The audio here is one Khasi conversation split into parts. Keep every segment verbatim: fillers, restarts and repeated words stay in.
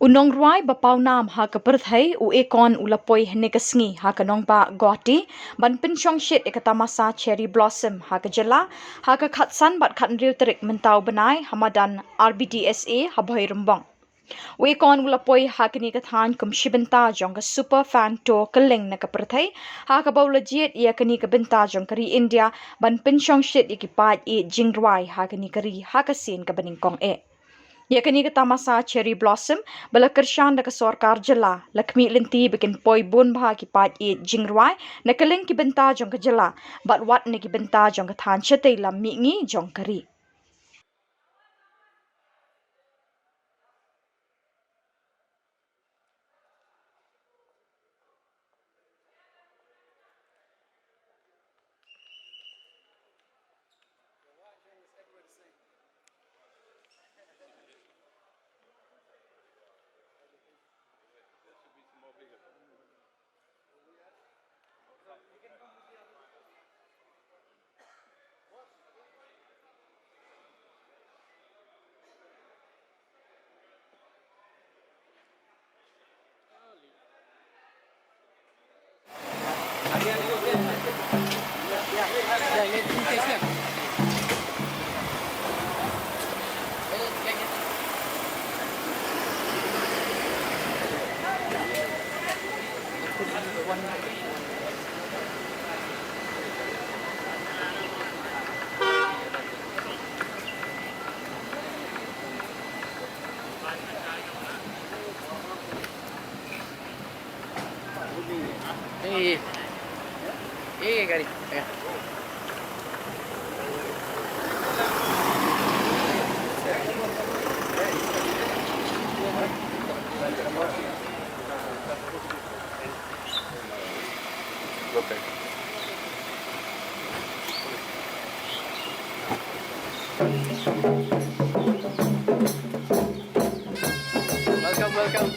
U nongrwai ba pawnam ha ka pyrthei u Akon u la poi hynne ka sngi ha ka nongbah Guwahati ban pynshong shit ïa ka tamasa Cherry Blossom ha ka jylla ha ka khatsan bad khathynriew tarik mynta u bnai ha madan R B D S A ha Bhoirymbong. U Akon u la poi ha kane ka thaiñ kum shi bynta jong ka Super Fan Tour kylleng na ka pyrthei ha kaba u la jied ïa kane ka bynta jong ka ri India ban pynshong shit ïa ki paid ïeit jingrwai ha kane ka ri ha ka sien kaba nyngkong eh. Ïa kane ka tamasa Cherry Blossom ba la kyrshan da ka sorkar jylla la khmih lynti ba kin poi bun bha ki paid ïeit jingrwai na kylleng ki bynta jong ka jylla bad wat na ki bynta jong ka thaiñ shatei lam mihngi jong ka ri. Eh, eh, gari. Eh. Okay. Welcome, welcome.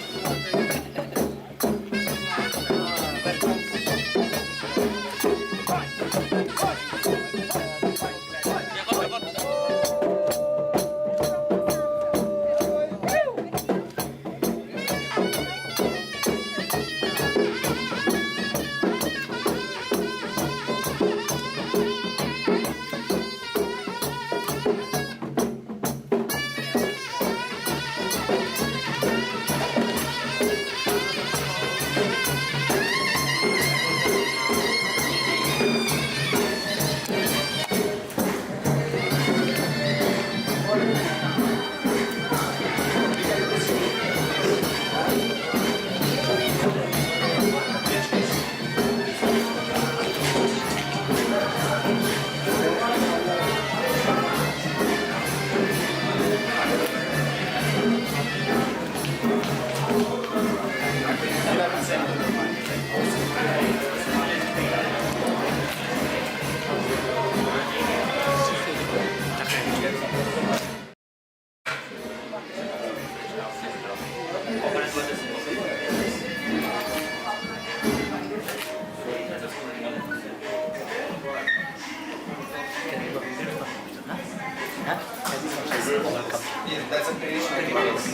Yes, that's a traditional dance.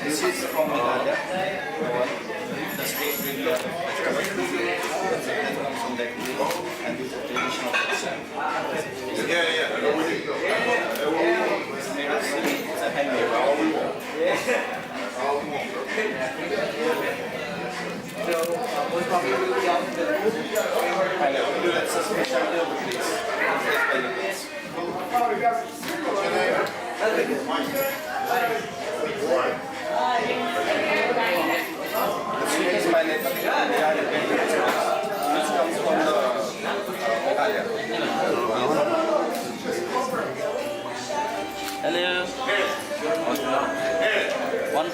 This is from Meghalaya. The state will, uh, from that, and it's a traditional dance. Yeah, yeah. It's made of silk. It's a handmade. And, uh, that's a specialty of the place. Hello. One.